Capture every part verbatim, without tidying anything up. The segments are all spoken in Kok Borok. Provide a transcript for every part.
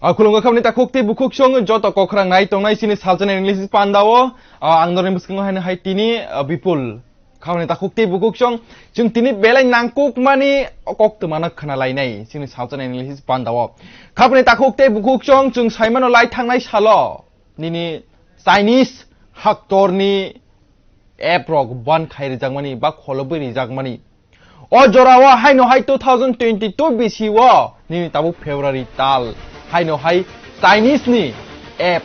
Akhulungo khabni takhuk tei bukhuk song joto kokrang nai tongnai chini salsa ni English panda o, ah, ang norni bwskango haino hai tini, ah, Bipul. Khabni takhuk tei bukhuk song chwng tini belai nangkuk mani kok twmano khna lainai chini salsa ni English panda o. Khabni takhuk tei bukhuk song chwng saimano lai thangnai salo nini Chinese haktorni app rok ban khai rijakmani ba kholobwi rijakmani. O jora o haino hai two thousand twenty-two bisi o nini tabuk February tal haino hai Chinese ni app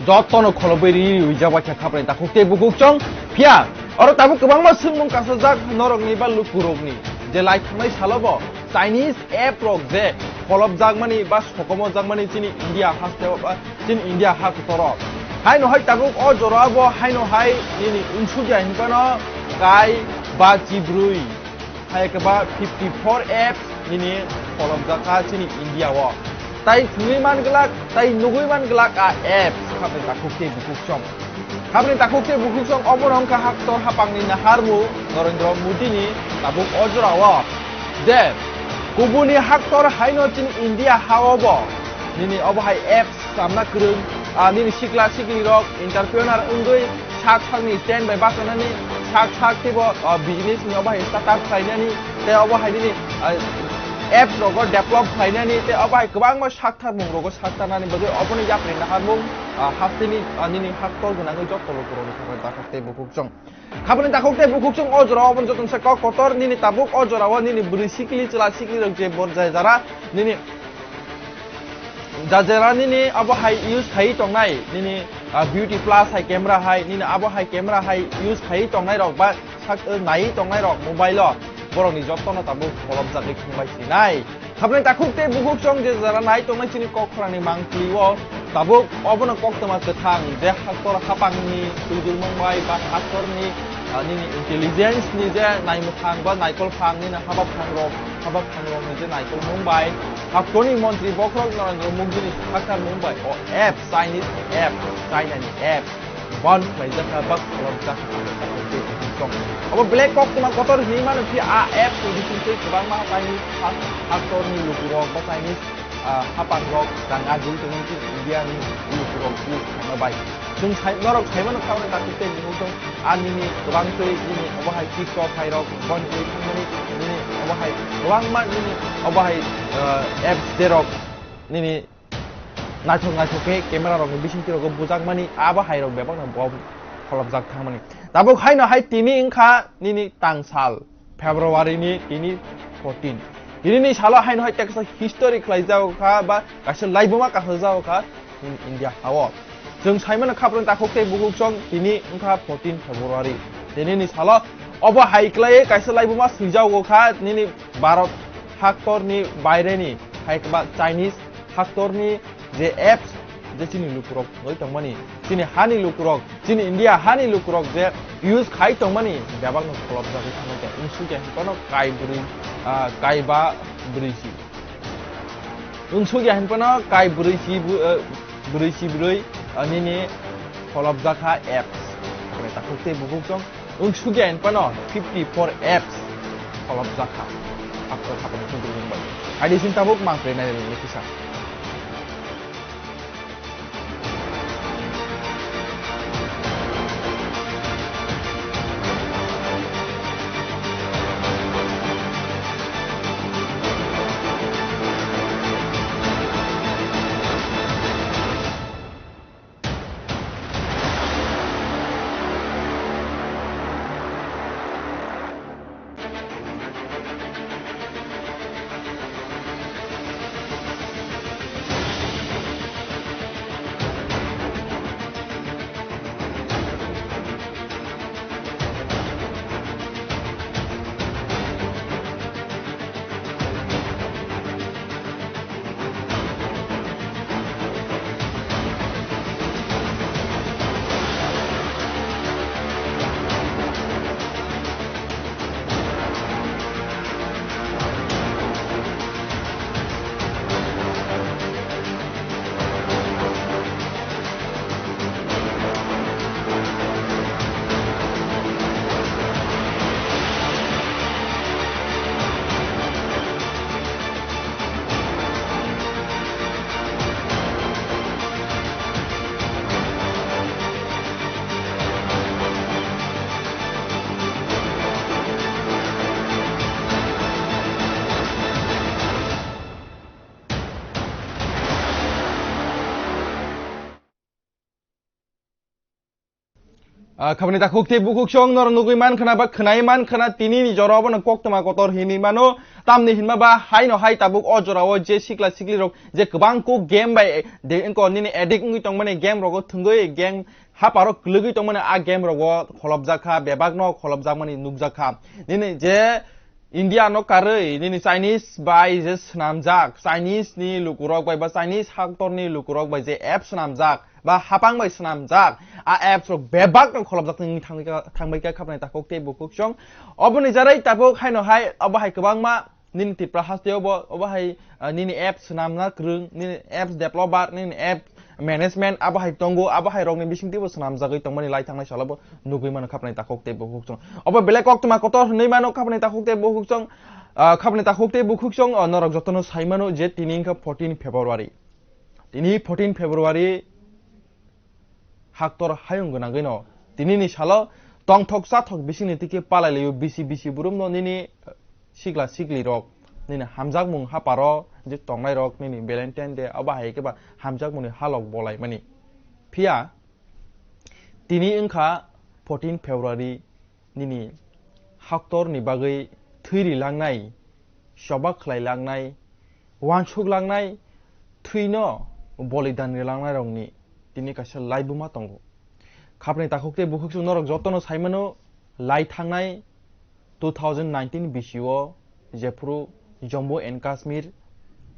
jotono kholobwi ri rijak bai kha khaprani takhuk tei bukhuk chong. Phiya oro tabuk kwbangma swngmung kasajak norokni ba lukurokni je lai thangnai salo bo Chinese app rok je kholobjakmani ba sokomjakmani chini India haste ba chini India ha kotoro. Haino hai tabuk o jora bo haino hai nini unsukya hinphano kai ba chibrui hai khe ba fifty four apps nini kholobjak kha chini India o. Tai thwngwi man glak, tai nugwi man glak a apps khabni takhuk tei bukhuk chong. Khabni takhuk tei bukhuk chong obo wngkha haktor hapangni naharmung Narendra Modi ni tabuk o jora o. Je kubuni haktor haino chini India ha o bo nini obo hai apps samna kwrwng, ah, nini sikla sikli rok entrepreneur wngwi sak sakni stand bai bachanani, sak sak teibo, ah, business ni obo hai start up khlainani, tei obo hai nini, ah, apps rogo develop khlainani, tei obo hai kwbangma sak tharmung rogo sak tarnani bagwi oboni yapri naharmung, ah, hasteni, ah, nini haktor gwnangwi joto lukurokni sakni takhuk tei bukhuk chong. Khaboni takhuk tei bukhuk chwng o jora o, obono jotono se kok kotor nini tabuk o jora o nini bwrwi sikli chwla sikli rok je bor jai jara nini ja jara nini abo hai use khai tongnai nini, ah, beauty plus hai camera hai nini abo hai camera hai use khai tongnai rok ba sak, eh, nai tongnai rok mobile o borok ni jotono tabuk kholobjagwi thangbai sinai. Khabni takhuk tei bukhuk chong je jara nai tongnai chini kok khorangni mangpli o tabuk obono koktwma kwthang je haktor hapangni twijlmung bai ba haktorni, ah, nini intelligence ni je naimwthang ba naikol phang nini haba phang rok haba phang rok ni je naikolmung bai haktorni montri bokhorok Narendra Modi ni sakharmung bai o app Chinese app China ni app ban khlaijak kha ba kholobjak kha. Abo black koktwma kotor hinwi mano phi a apps ni bisingtwi kwbangma Chinese ha-, haktorni lukurok ba Chinese, ah, hapangrok rang agwi tongmani chini India ni lukurok use khaima bai. Chwng sai, norok saimano kha oro naithok tei bukhuk chwng a nini kwbangtwi nini obo hai TikTok hai rok ban ui thangmani nini obo hai kwbangma nini obo hai, ah, apps derok nini naithok naithok khe camera rokni bisingtwi rogo bujakmani abo hai rok bebakno bo kholobjak thangmani. Tabuk haino hai tini wngkha nini tangsal February ni tini fourteen. Tini ni salo haino hai teksa history khlaijago kha ba kaisa laibuma kasajago kha nini India hao. Chwng saimano khaprwng takhuk tei bukhuk chwng tini wngkha fourteen February. Tini ni salo obo hai khlaiwi kaisa laibuma swijago kha nini Bharat haktorni baireni hai khe ba Chinese haktorni je apps je chini lukurok wngwi tongmani, chini hani lukurok, chini India hani lukurok je use khai tongmani bebakno kholobjagwi thangwi tong. Wngsukya hinphano kai bwrwi, ah, kai ba bwrwi si. Wngsukya hinphano kai bwrwi si bw-, ah, bwrwi si bwrwi, ah, nini kholobjakha apps. Takhuk tei bukhuk chwng Wngsukya hinphano fifty four apps kholobjak kha. Haktor hapang chumtwi wngbai. Hai di sini tabuk mangpre nai rwgwi kisa. Ah, khabni takhuk tei bukhuk song norok nugui man khna ba khwnai man khna tini ni jora obono koktwma kotor hinwi mano. Tamni hinma ba haino hai tabuk o jora o je sikla sikli rok je kwbang kuk game bai de wngko nini addict wngwi tongmani game rogo thwngwi game haparo kwlwgwi tongmani a game rogo kholopjak kha, bebak no kholopjakmani nukjak kha. Nini je India no karwi nini Chinese bai je swnamjak, Chinese ni lukurok bai ba Chinese haktor ni lukurok bai je app swnamjak, ba hapang bai swnamjak, a apps rok bebak no kholopjak tongwi thangwi ka, thangbai ka khabnai takhuk tei bukhuk song. Oboni jarai tabuk haino hai, obo hai kwbangma nini Tripura haste obo, obo hai, ah, nini apps swnamna kwrwng, nini apps developer, nini app management, abo hai tongo, abo hai rokni bisingtwi bo swnamjagwi tongmani lai thangnai salo bo nugwi mano khabnai takhuk tei bukhuk song. Obo belai koktwma kotor hinwi mano khabnai takhuk tei bukhuk song, ah, khabnai takhuk tei bukhuk song, ah, norok jotono sai mano je tini wngkha fourteen February. Tini fourteen February haktor hayung gwnangwino tini ni salo tongthok chathok bisingni tike palai laio bisi bisi burumno nini sikla sikli rok nini hamjakmung haparo je tongnai rok nini Valentine Day abo hai khe ba hamjakmungni halok bolai mani. Phiya tini wngkha fourteen February nini haktor ni bagwi thwi ri langnai, choba khlai langnai, uansuk langnai, thwino bolidan ri langnai rokni tini kaisa laibuma tongo. Khapni takhuk tei bukhuk chwng norok jotono sai mano lai thangnai two thousand nineteen bisio jephuru Jammu and Kashmir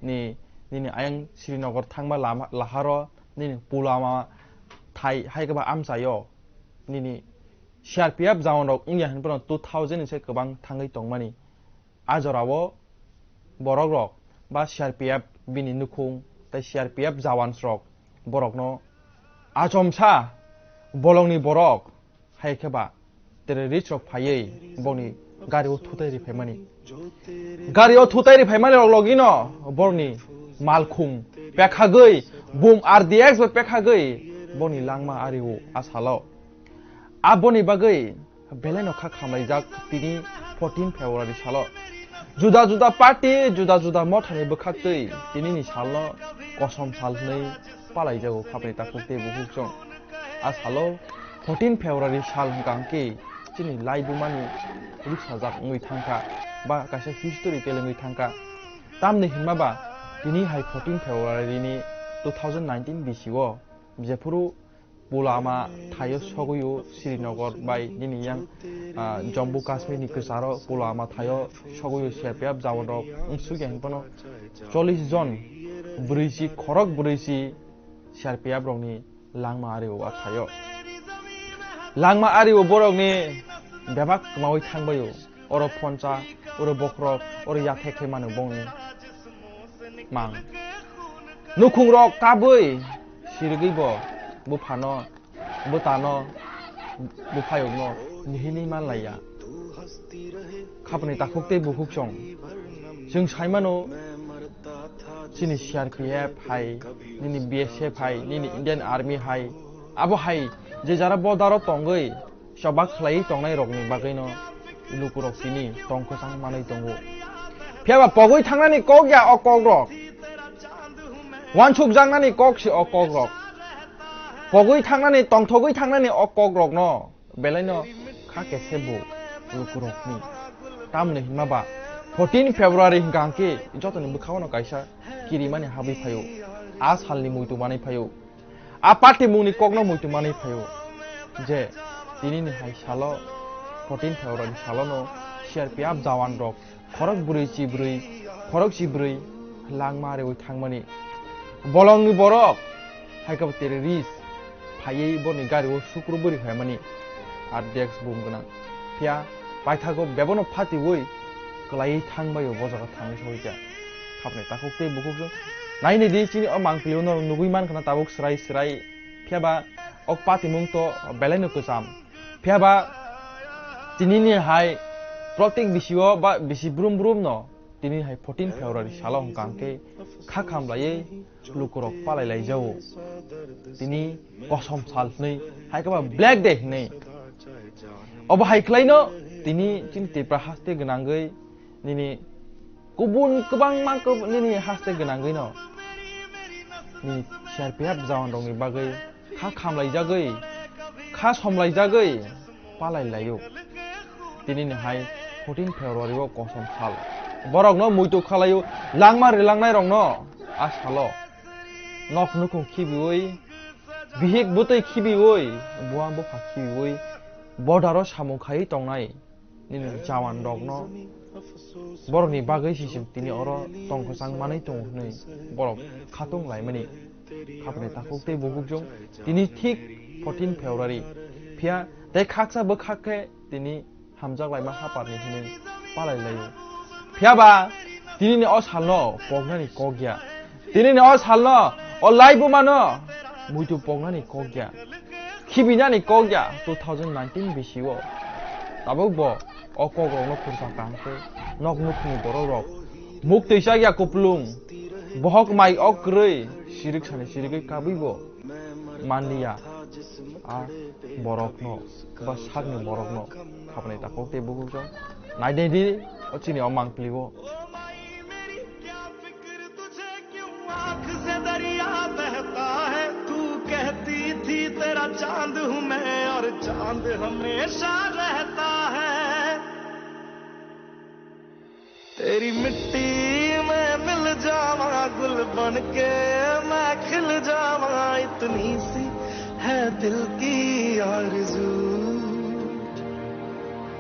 ni nini ayang Srinagar thangma lama, laharo nini Pulwama thai hai khe ba amchaio nini C R P F jawan rok wngya hinphano two thousand ni se kwbang thangwi tongmani. A jorao borok rok ba C R P F bini nukhung tei C R P F jawans rok borokno achomsa bolongni borok hai khe ba terrorist rok phaiwi boni gari o thutai ri phaimani. Gari o thutai ri phaimani rok logino borni malkhung pekhagwi bum R D X bai pekhagwi boni langma ari o a salo. Aboni bagwi belaino kha khamlaijak tini fourteen February salo. Juda juda party, juda juda mothani bwkhaktwi tinini salno kosom sal hwnwi palaijago khapni takhuk tei bukhuk chwng. A salo fourteen February sal hwnkha hwnkhe chini laibumani rwksajak wngwi thangkha ba kaisa historical wngwi thangkha. Tamni hinma ba tini hai fourteen February ni two thousand nineteen bisio jephuru Pulwama thaio sogwi o Srinagar bai nini yang, ah, Jammu Kashmir ni kwcharo Pulwama thaio sogwi o C R P F jawan rok wngsukya hinphano chollish jon bwrwi si khorok bwrwi si C R P F rokni langma ari o a thaio. Langma ari o borokni bebak kwmawi thangbai o. Oro phonsa, oro bokhorok, oro yathek khe mano bongni mang. Nukhungrok kabwi sirigwi bo buphano, bwtano, buphayokno nihini manlaiya. Khapni takhuk tei bukhuk chwng. Chwng sai mano, chini C R P F hai, nini B S F hai, nini Indian Army hai, abo hai je jara border o tongwi choba khlaiwi tongnai rokni bagwino lukurok tini tong kwchang manwi tongo. Phiya ba pogwi thangnani kok ya o kokrok. Wansuk jaknani kok se o kokrok. Pogwi thangnani, tongthogwi thangnani o kokrokno belaino kha kese bo lukurokni. Tamni hinma ba fourteen February hwnkha hwnkhe jotoni bwkhao no kaisa kirimani habwi phaio. A salni muitu manwi phaio. A party mungni kokno muitu manwi phaio je tinini hai salo fourteen February salono C R P F jawan rok khorok bwrwi chibrwi, khorok chibrwi langma rewi thangmani. Bolongni borok hai khe bo terrorist phaiwi boni gari o sukru bwrwi phaimani R D X bum gwnang. Phiya paithago bebono phatiwi kwlaiwi thangbaio bo jaga thangwi soi kha. Khapni takhuk tei bukhuk chwng. Naini di chini o mangpili uno nugwi mankha na tabuk swrai swrai. Phiya ba o patimung to belaino kwcham. Phiya ba tinini hai protek bisio ba bisi brum brum no tini hai fourteen February salo hwnkha hwnkhe kha khamlaiwi lukurok palai laijao. Tini kosom sal hwnwi hai khe ba Black Day hwnwi. Obo hai khlaino tini chini Tripura haste gwnangwi nini kubun kwbangma kub-, nini haste gwnangwino nini C R P F jawan rokni bagwi kha khamlaijagwi kha somlaijagwi palai laio. Tinini hai fourteen February o kosom sal. Borokno muitu khalaio, langma rilangnai rokno a salo. Nok nukhung khibiwi, bihik bwtwi khibiwi, buwa bupha khibiwi, border o samung khaiwi tongnai nini jawan rokno borokni bagwi se chwng tini oro tongkwchang manwi tongo hwnwi borok khatung laimani. Khapni takhuk tei bukhuk chwng tini thik fourteen February, phiya tei khaksa bwkhak khe tini hamjak laima haparni hwnwi palai laio. Phiya ba tinini o salno poknani kok ya. Tinini o salno o laibumano muitu poknani kok ya. Khibinani kok ya two thousand nineteen bisio. Tabuk bo o kokrokno khursa kang khe nok nukhungni borokrok muk twisak ya kuplung. Bohok mai o kwrwi sirik sani sirigwi kabwi bo manliya a borokno ba sakni borokno. Khapni takhuk tei bukhuk chwng nai dei di o chini o mangpili o. आंख से दरिया बहता है, तू कहती थी तेरा चांद हूँ मैं और चांद हमेशा रहता है। तेरी मिट्टी में मिल जावा, गुल बन के मैं खिल जावा, इतनी सी है दिल की आरज़ू।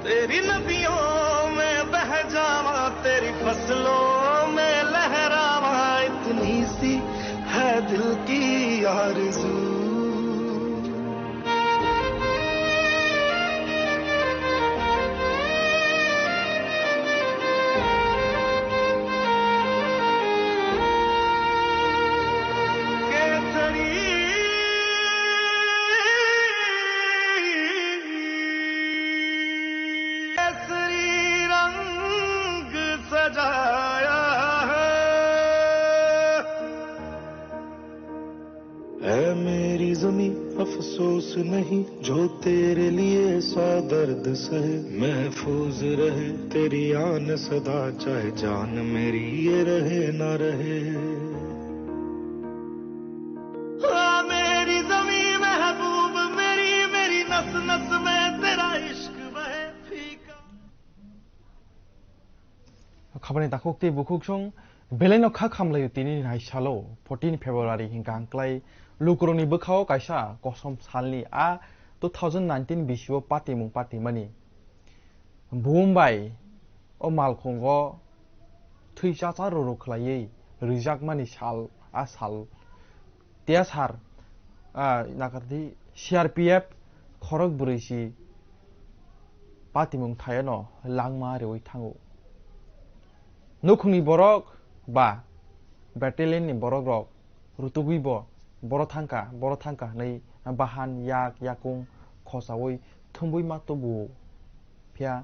तेरी नदियों में बह जावा, तेरी फसलों में लहरावा, इतनी सी है दिल की आरज़ू। केसरी, केसरी रंग सजाया है। ऐ मेरी ज़मीं, अफ़सोस नहीं जो तेरे लिए सौ दर्द सहे। महफूज़ रहे तेरी आन सदा, चाहे जान मेरी ये रहे ना रहे। आ मेरी ज़मीं महबूब मेरी, मेरी नस नस में तेरा इश्क बहे फीका। Khapni takhuk tei bukhuk chwng belai no kha khamlaio tini nai salo fourteen February hingka hwnkhlai lukurokni bwkhao kaisa kosom salni a two thousand nineteen bisio patimung patimani. Bumbai o malkhungo thwi chacha roro khlaiwi rijakmani sal a sal. Tiyasar, ah, nakardi C R P F khorok bwrwi si patimung thayano langma rewi thango. Nukhungni borok ba battalion ni borok rok rutugwi bo boro thangka, boro thangka hwnwi bahan yak yakung khosaui thumbui ma tubuo. Phiya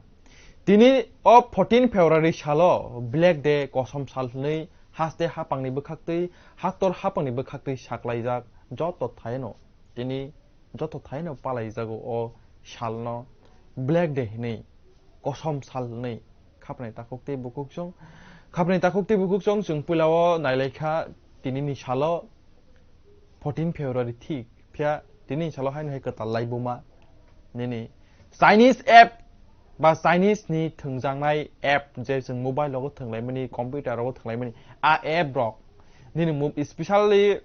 tini o fourteen February salo Black Day kosom sal hwnwi haste hapangni bwkhaktwi haktor hapangni bwkhaktwi saklaijak joto thaino tini joto thaino palaijago o salno Black Day hwnwi kosom sal hwnwi khapnai takhuk tei bukhuk chwng khapnai takhuk tei bukhuk chwng chwng puilao nailaikha tinini salo fourteen February thik phiya tini salo haino hai kwtal laibuma nini Chinese app ba Chinese ni thwngjaknai app je chwng mobile rogo thwnglaimani computer rogo thwnglaimani a app rok nini mo- specially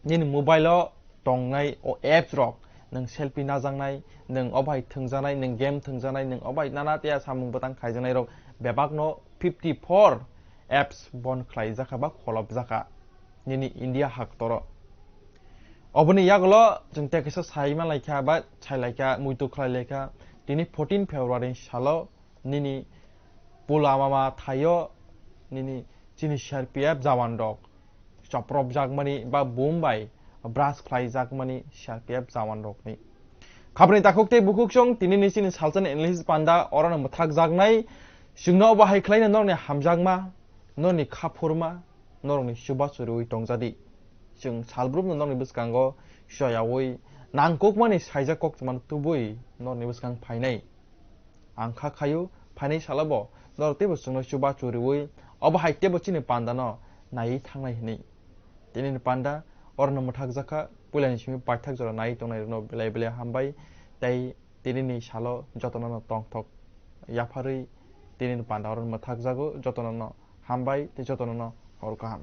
nini mobile o tongnai o apps rok nwng selfie najaknai nwng o bai thwngjaknai nwng game thwngjaknai nwng o bai nana teya samung bwtang khaijaknai rok bebak no fifty four apps bon khlaijakha ba kholopjakha nini India haktoro. Oboni yagulo chwng tei kaisa sai manlaikha ba sailaikha muitu khlailaikha tini fourteen February salo nini Pulwama thaio nini chini C R P F jawan rok chopropjakmani ba bum bai bras khlaijakmani C R P F jawan rokni. Khapni takhuk tei bukhuk chwng tini ni chini salsani analysis panda orono mwthakjaknai chwngno bahai khlaina norni hamjakma norni khaphurma norokni chubachu riui tongjadi. Chwng salbrumno norokni bwskango choyaui nangkukmani saijak koktwmano tubui norokni bwskang phainai. Ang kha khaio phainai salabo norok teibo chwngno chubachu riui obo hai teibo chini pandano naiwi thangnai hwnwi. Tinini panda orono mwthakjakha Puilani simi paithak jora nai tongnai rokno belai belai hambai, tei tinini salo jotono no tongthok yapharwi tinini panda oro mwthakjago, jotono no hambai tei jotono no hor kaham.